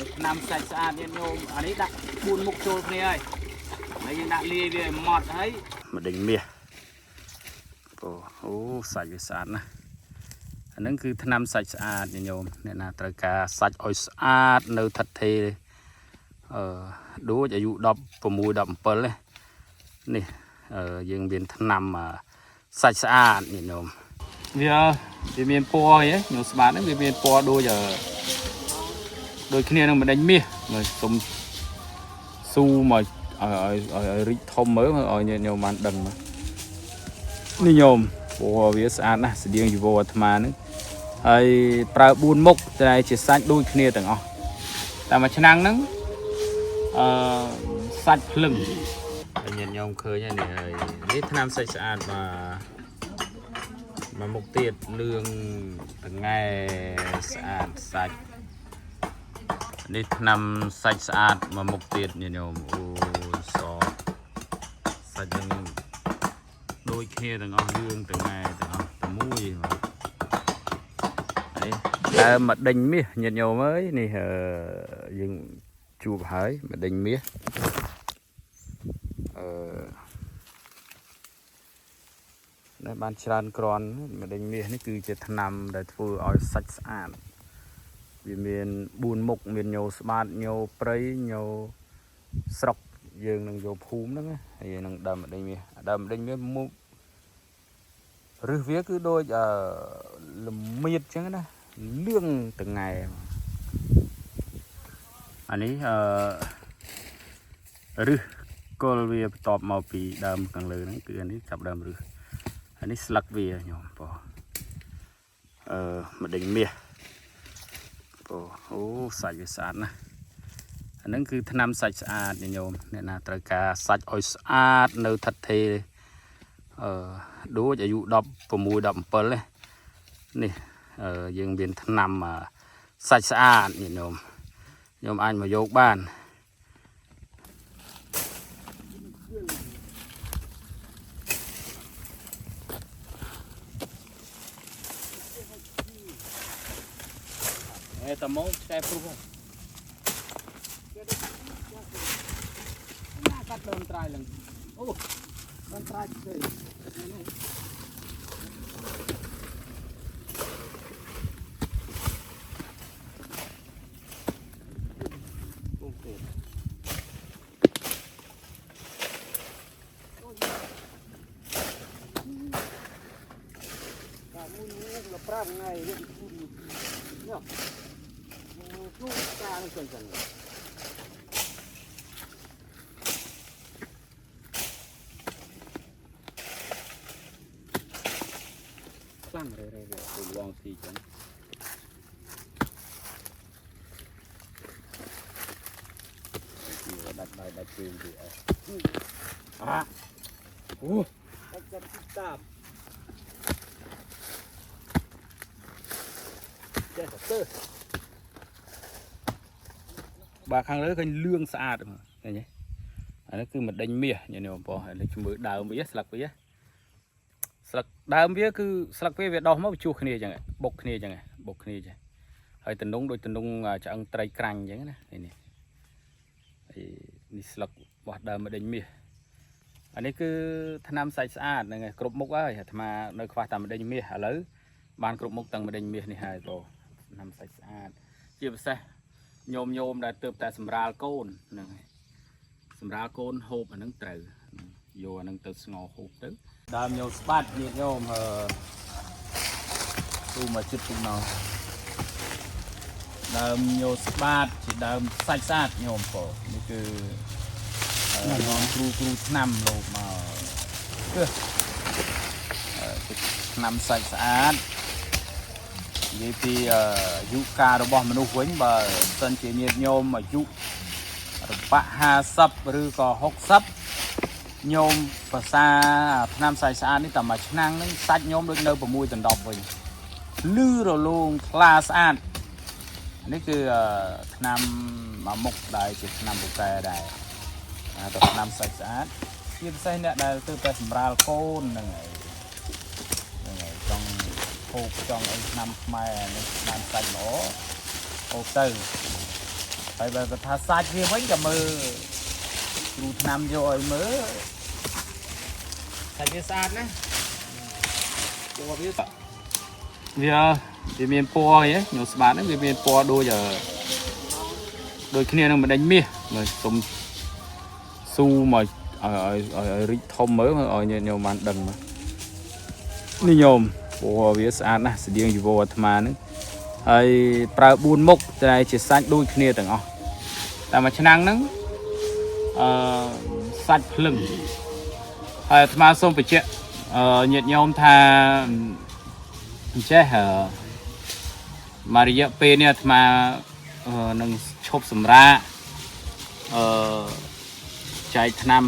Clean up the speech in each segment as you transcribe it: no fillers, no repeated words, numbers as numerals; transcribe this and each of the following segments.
នេះថ្នាំសាច់ស្អាតញាតិញោមអានេះដាក់4មុខចូលគ្នាហើយហើយយើងដាក់លាយវាឲ្យម៉ត់ហើយម្ដេញមាសអូអូសាច់វាស្អាតណាស់អាហ្នឹងគឺថ្នាំសាច់ស្អាតញាតិញោមអ្នកណាត្រូវការសាច់ឲ្យស្អាតនៅថិតថេរអឺដូចអាយុ16 17នេះនេះអឺយើងមានថ្នាំសាច់ស្អាតញាតិញោមវាវាមានពណ៌អីញោមស្បាតហ្នឹងវាមានពណ៌ដូចអឺ ដូចគ្នានឹងម្ដេញមាសមើលសុំស៊ូមកឲ្យឲ្យឲ្យរីកធំមើលឲ្យញាតិញោមបានដឹងមើលនេះញោមព្រោះវាស្អាតណាស់ស្តៀងជីវរអាត្មាហ្នឹងហើយប្រើ4មុខតែជាសាច់ដូចគ្នាទាំងអស់តែមួយឆ្នាំងហ្នឹងអឺសាច់ភ្លឹងហើយញាតិញោមឃើញហើយនេះហើយនេះថ្នាំសាច់ស្អាតបាទមួយមុខទៀតលឿងតងែស្អាតសាច់ នេះថ្នាំសាច់ស្អាតមួយមុខទៀតញាតិញោមអូយសសាច់នឹងដូចគ្នាទាំងអស់រឿងទាំងឯទាំងអស់តែមួយបាទនេះដើមមកដេញមាសញាតិញោមអើយនេះអឺយើងជួបហើយមកដេញមាសអឺនេះបានច្រើនក្រាន់មកដេញមាសនេះគឺជាថ្នាំដែលធ្វើឲ្យសាច់ស្អាត វាមាន4មុខមានញោស្បាតញោព្រៃញោស្រុកយើងនឹងយកភូមិហ្នឹងណាហើយនឹងដើមម្ដេញមាសដើមម្ដេញមាសមុខរឹសវាគឺដូចអឺលមៀតអញ្ចឹងណាលឿងតងែអានេះអឺរឹសគល់វាបន្ទាប់មកពីដើមខាងលើហ្នឹងគឺអានេះចាប់ដើមរឹសអានេះស្លឹកវាញោមបងអឺម្ដេញមាស អូអូសាច់វាស្អាតណាស់អាហ្នឹងគឺថ្នាំសាច់ស្អាតញាតិញោមអ្នកណាត្រូវការសាច់ឲ្យស្អាតនៅថិតថេរអឺដូចអាយុ16 17នេះនេះអឺយើងមានថ្នាំសាច់ស្អាតញាតិញោមញោមអាចមកយកបានអេតមកឆ្កែព្រុសណាកាត់ដើមត្រាយឡើងអូ បានត្រាច់ទេនេះ អូទេ កាមុននេះ15ថ្ងៃនេះនេះនោះកានឹងចឹងចឹង ខ្លាំងរេរេវាទៅលងស៊ីចឹងវាដាច់បាយដាច់ជើងវាអស់អាអូ ដាច់ចាប់តាប ចេះទៅបាទខាងលើឃើញលឿងស្អាតឃើញទេអានេះគឺម្ដេញមាសញាតិញោមបងហើយលើជំរឿដើមវាស្លឹកវាស្លឹកដើមវាគឺស្លឹកវាវាដោះមកវាជួសគ្នាចឹងបុកគ្នាចឹងបុកគ្នាចឹងហើយតំណងដូចតំណងឆ្អឹងត្រីក្រាញ់ចឹងណានេះនេះហើយនេះស្លឹករបស់ដើមម្ដេញមាសអានេះគឺថ្នាំសាច់ស្អាតហ្នឹងហើយគ្រប់មុខហើយអាត្មានៅខ្វះតែម្ដេញមាសឥឡូវបានគ្រប់មុខទាំងម្ដេញមាសនេះហើយបងថ្នាំសាច់ស្អាតជាពិសេសញោមញោមដែលទើបតែសម្រាលកូនហ្នឹងហើយសម្រាលកូនហូបអាហ្នឹងត្រូវយកអាហ្នឹងទៅស្ងោរហូបទៅដើមញោមស្បាត់ញាតិញោមអឺទូមកចិត្តទុំណោដើមញោមស្បាតជាដើមសាច់ស្អាតញោមបងនេះគឺអឺញោមគ្រូគ្រូឆ្នាំលោកមកគឺអឺឆ្នាំសាច់ស្អាត និយាយពីអឺអាយុកាលរបស់មនុស្សវិញបើសិនជាញាតិញោមអាយុរបាក់50ឬក៏60ញោមប្រសាថ្នាំសាច់ស្អាតនេះតែមួយឆ្នាំហ្នឹងសាច់ញោមដូចនៅ6ដណ្ដប់វិញលឺរលោងថ្លាស្អាតនេះគឺអឺថ្នាំមួយមុខដែលជាថ្នាំពូកែដែរអាទៅថ្នាំសាច់ស្អាតជាពិសេសអ្នកដែលទើបតែសម្រាលកូនហ្នឹងហើយហ្នឹងហើយចង់ ហូបចង់អីឆ្នាំខ្មែរនេះឆ្នាំសាច់ល្អហូបទៅហើយ ហើយបើគាត់ថាសាច់វាវិញក៏មើលគ្រូថ្នាំយកឲ្យមើលសាច់វាស្អាតណាស់ពណ៌វាវាវាមានពណ៌អីខ្ញុំស្បាតហ្នឹងវាមានពណ៌ដូចអឺដូចគ្នានឹងម្ដេញមាសមើលសុំស៊ូមកឲ្យឲ្យឲ្យរីកធំមើលឲ្យញាតិញោមបានដឹងមើលនេះញោមពណ៌វាស្អាតណាស់ស្តៀងជីវរអាត្មាហ្នឹងហើយប្រើ4មុខតែជាសាច់ដូចគ្នាទាំងអស់តែមួយឆ្នាំងហ្នឹងអឺសាច់ភ្លឹងហើយអាត្មាសូមបញ្ជាក់អឺញាតិញោមថាអញ្ចេះអឺមករយៈពេលនេះអាត្មាអឺនឹងឈប់សម្រាកអឺចែកថ្នាំ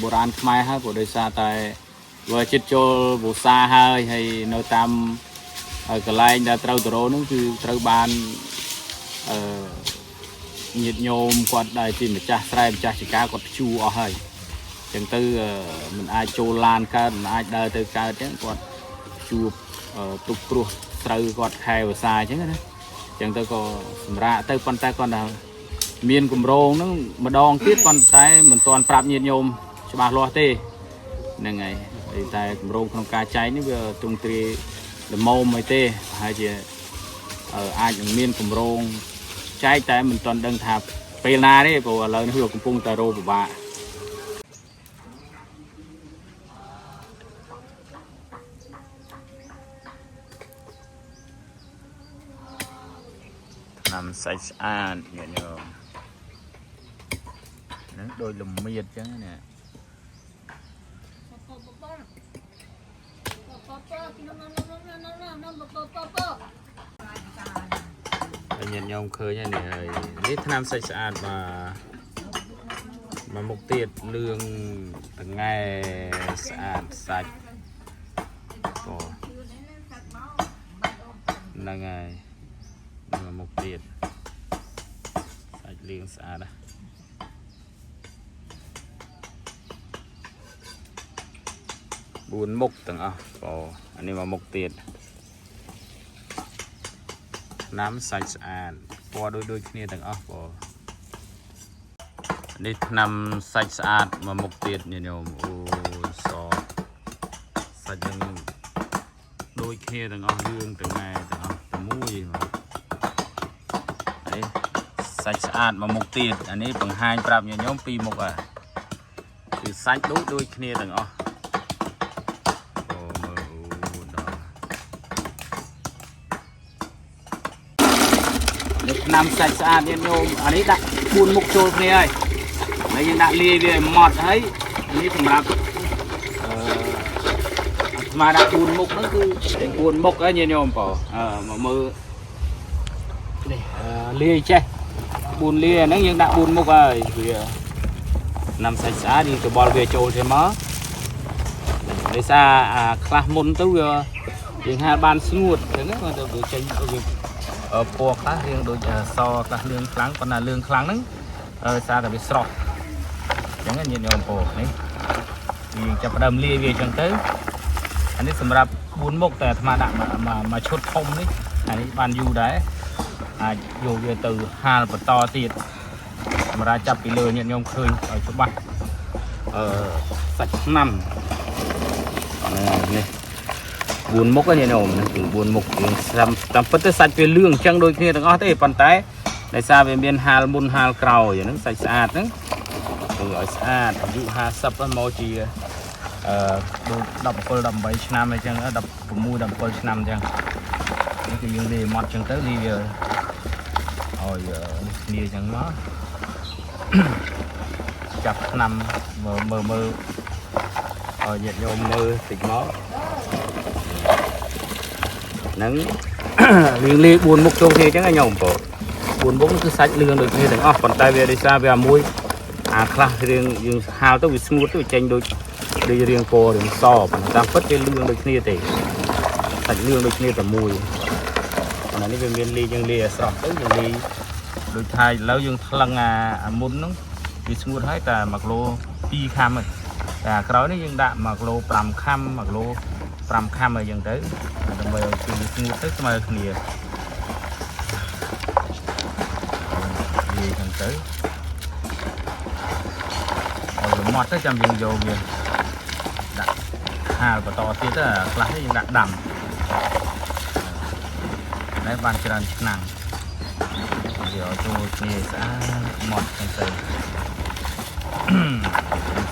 បុរាណខ្មែរហើយព្រោះដោយសារតែវាចិត្តចូលវស្សាហើយហើយនៅតាមកន្លែងដែលត្រូវទៅរកហ្នឹងគឺត្រូវបានអឺញាតិញោមគាត់ដែលជាម្ចាស់ស្រែម្ចាស់ចការគាត់ព្យួរអស់ហើយអញ្ចឹងទៅអឺមិនអាចចូលឡានកើតមិនអាចដើរទៅកើតអញ្ចឹងគាត់ព្យួរអឺទុកគ្រោះស្រូវគាត់ខែវស្សាអញ្ចឹងណាអញ្ចឹងទៅក៏សម្រាកទៅប៉ុន្តែគាត់ថាមានកម្រងហ្នឹងម្ដងទៀតប៉ុន្តែមិនទាន់ប្រាប់ញាតិញោមច្បាស់លាស់ទេហ្នឹងហើយហើយតែកម្រងក្នុងការចែកនេះវាទ្រង់ទ្រាយល្មមអីទេប្រហែលជាអឺអាចនឹងមានកម្រងចែកតែមិនទាន់ដឹងថាពេលណាទេព្រោះឥឡូវនេះវាកំពុងតែរោពិបាក ថ្នាំសាច់ស្អាតញាតិញោមហ្នឹងដូចលមៀតអញ្ចឹងណា ហើយញាតិញោមឃើញហើយនេះហើយនេះថ្នាំសាច់ស្អាតបាទមកមុខទៀតលឿងតងែស្អាតសាច់អូហ្នឹងហើយមកមុខទៀតសាច់លឿងស្អាតណាស់4មុខទាំងអស់អូអានេះមកមុខទៀត ថ្នាំសាច់ស្អាតពណ៌ដូចដូចគ្នាទាំងអស់បងនេះថ្នាំសាច់ស្អាតមកមុខទៀតញាតិញោមអូសសាច់នឹងដូចគ្នាទាំងអស់រឿងទាំងណែទាំងអស់តែមួយមកនេះសាច់ស្អាតមកមុខទៀតអានេះបង្ហាញប្រាប់ញាតិញោមពីរមុខហ่ะគឺសាច់ដូចដូចគ្នាទាំងអស់អូមើលអូដល់ នេះថ្នាំសាច់ស្អាតញាតិញោមអានេះដាក់4មុខចូលគ្នាហើយហើយយើងដាក់លាយវាឲ្យម៉ត់ហើយនេះសម្រាប់អឺអាត្មាដាក់4មុខហ្នឹងគឺ4មុខហើយញាតិញោមបងអឺមកមើលនេះអឺលាយចេះ4លាយអាហ្នឹងយើងដាក់4មុខហើយវាថ្នាំសាច់ស្អាតយើងច្បល់វាចូលទេមកដោយសារអាខ្លះមុនទៅវាយើងហាលបានស្ងួតអញ្ចឹងណាទៅវាចេញវា អឺពណ៌ខ្លះរៀងដូចអឺសខ្លះលឿងខ្លាំងប៉ុន្តែលឿងខ្លាំងហ្នឹងអឺសារតែវាស្រស់អញ្ចឹងញាតិញោមពណ៌នេះយើងចាប់ផ្ដើមលាយវាអញ្ចឹងទៅអានេះសម្រាប់4មុខតែអាត្មាដាក់មួយមួយមួយឈុតធំនេះអានេះបានយូរដែរអាចយកវាទៅហាលបន្តទៀតសម្រាប់ចាប់ពីលើញាតិញោមឃើញឲ្យច្បាស់អឺសាច់ឆ្នាំនេះ 4មុខហ្នឹងញោមហ្នឹងគឺ4មុខយើងតាមតាមពិតទៅសាច់វាលឿងអញ្ចឹងដូចគ្នាទាំងអស់ទេប៉ុន្តែដោយសារវាមានហាលមុនហាលក្រោយហ្នឹងសាច់ស្អាតហ្នឹងគឺឲ្យស្អាតអាយុ50ហ្នឹងមកជាអឺដូច17 18ឆ្នាំអីចឹង16 17ឆ្នាំអញ្ចឹងនេះគឺយើងលាយម៉ត់អញ្ចឹងទៅលាយវាឲ្យនេះគ្នាអញ្ចឹងមក ចាប់ឆ្នាំមើលមើលមើលឲ្យញាតិញោមមើលតិចមក ហ្នឹង លឿងលាយ4មុខចូលគ្នាអញ្ចឹងណាញោមបង4មុខគឺសាច់លឿងដូចគ្នាទាំងអស់ប៉ុន្តែវាដោយសារវាមួយអាខ្លះរៀងយើងហាលទៅវាស្ងួតទៅវាចេញដូចដូចរៀងពណ៌រៀងសប៉ុន្តែតាមពិតវាលឿងដូចគ្នាទេសាច់លឿងដូចគ្នាតែមួយប៉ុន្តែនេះវាមានលាយយើងលាយឲ្យស្រស់ទៅយើងលាយដូចថាឥឡូវយើងថ្លឹងអាអាមុនហ្នឹងវាស្ងួតហើយតែ1គីឡូ2ខាំហើយតែអាក្រោយនេះយើងដាក់1គីឡូ5ខាំ1គីឡូ5ខាំអីចឹងទៅដើម្បីឲ្យគឺស្ងួតទៅស្មើគ្នានិយាយចឹង ទៅឲ្យវាម៉ត់ទៅចាំយើងយកវាដាក់ហាលបន្តទៀតទៅខ្លះនេះយើងដាក់ដាំតែបានច្រើនឆ្នាំវាឲ្យចូលគ្នាស្អាតម៉ត់ហ្នឹងទៅ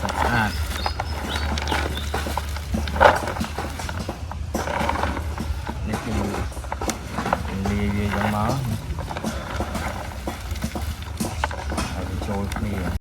ស្អាតនេះគឺលាយវាយ៉ាងមកហើយវាចូលគ្នា។